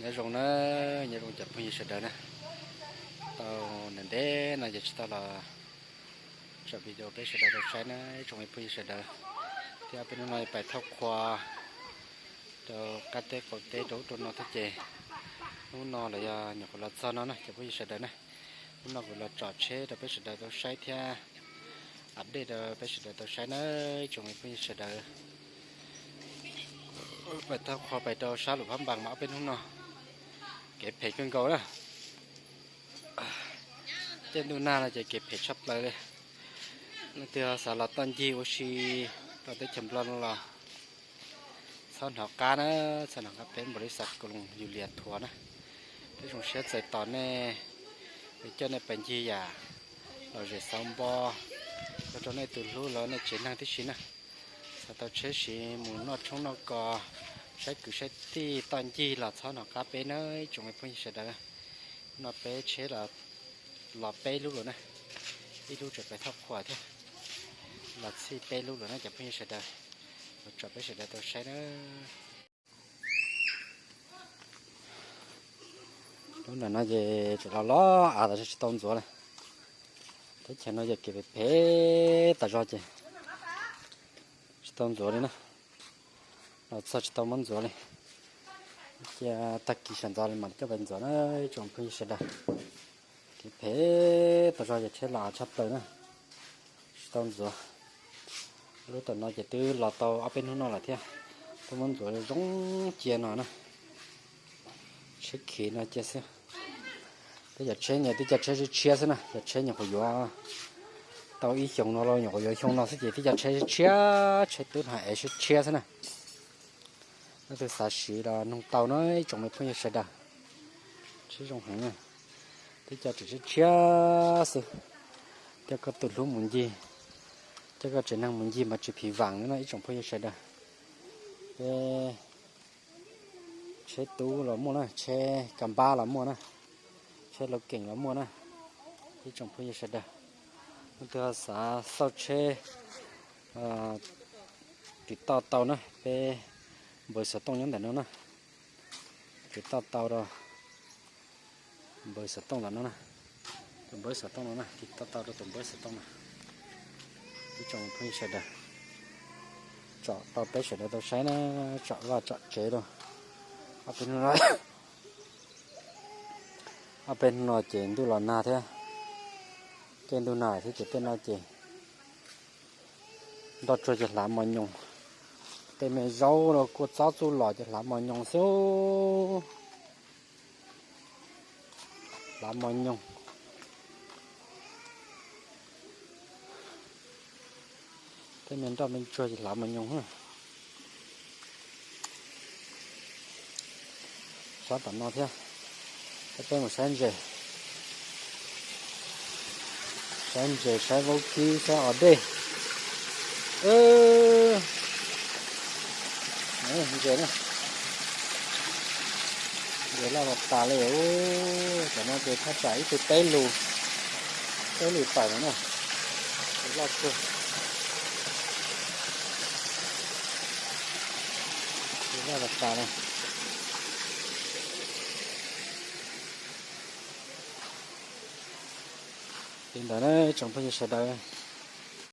Nyob zoo na, nyob zoo cov phooj ywg sawv daws na. Tau ntev ntev no ces tsis tau los tso video peb sawv daws tau saib na, ib tsoom phooj ywg sawv daws. Thiab peb hnub no pais thauj qhua rau qab teb qaum teb rau ub rau no thiab ces hnub no los yog nyuam qhuav los txog no na cov phooj ywg sawv daws na. Hnub no kuv los tsom tsheb rau peb sawv daws tau saib thiab update rau peb sawv daws tau saib na, ib tsoom phooj ywg sawv daws. Pais thauj qhua pais rau sab Luam Phab Npas mas ob peb hnub no kev phem kawg nkaus na. Tej ntuj nag no ces kev phem tshaj plaws li. Leej twg xav los toj ncig ua si rau teb chaws Nplog no los txhob hnov qab na, txhob hnov qab peb npaum li xav koos yus liam thuav na. Peb zoo siab txais tos nej, coj nej pais ncig yam lom zem xauv npo, ua rau nej tus hlub los nej tsev neeg tib si na. Xav tau tsheb siv mus noj tshoob noj kos, saib kwv saib tij toj ncig los txhob hnov qab peb na, ib tsoom phooj ywg sawv daws. No peb tsheb los, los peb lub lawm na, ib lub tseem pais thauj qhua thiab. Los txhij peb lub lawm na cov phooj ywg sawv daws, los tsom peb sawv daws tau saib na. Lub ntawm no ces tseem los los av tas tsis tau ntxuav li. Teb chaws no ces kev phem phem tas zog ces tsis tau ntxuav li na. Los txog tsis tau muab ntxuav li. Cia tag kis sawv ntxov li mam coj pais ntxuav na, ib tsoom phooj ywg sawv daws. Kev phem tas zog ces tsheb los av tshaj plaws na, tsis tau ntxuav. Lub tom no ces twb los tau ob peb hnub no lawm thiab, twb muab ntxuav zoo cia no na. Tsheb khiv no cia xwb. Peb cov tsheb nyuam qhuav tshiab xwb na, cov tsheb nyuam qhuav yuav tau ib xyoos no los nyuam qhuav yuav xyoo no xwb ces twb cov tsheb tshiab, tsheb twb hnav ev tshiab tshiab xwb na. Leej twg xav siv los noog tau na, ib tsoom phooj ywg sawv daws. Tsheb zoo heev na, twb cov tseem tshiab tshiab xwb. Coj koj tus hlub mus ncig, coj koj tsev neeg mus ncig mas tsis phiv vaam li na ib tsoom phooj ywg sawv daws. Peb tsheb tub los muaj na, tsheb ka npab los muaj na, tsheb laus keem los muaj na, ib tsoom phooj ywg sawv daws. Leej twg xav xauj tsheb, tiv toj tau na, peb npawb xov tooj nyob ntawm no na. Tiv toj tau rau npawb xov tooj ntawm no na, tus npawb xov tooj no na, tiv toj tau rau tus npawb xov tooj no. Ib tsoom phooj ywg sawv daws, tsom rau peb sawv daws tau saib na, tsom vaj tsom tsev rau. Ob peb hnub no, ob peb hnub no ces ntuj los nag thiab, tej ntuj nag thiab ces tej no ces nroj tsuag ces hlav mos nyoos, tej me zaub los kua txob txuj lom ces hlav mos nyoos xwb. Hlav mos nyoos, tej me nroj me tsuag ces hlav mos nyoos. Sab tom no thiab, peb mus saib ntses, saib ntses saib vaub kib saib os dej. Ntses na, ntses loj los tas li. Cov no ces thaj tsam ib tug teb lus, teb lus tawm no na, loj kawg. Loj los tas li. Li ntawd na tsoom phooj ywg sawv daws,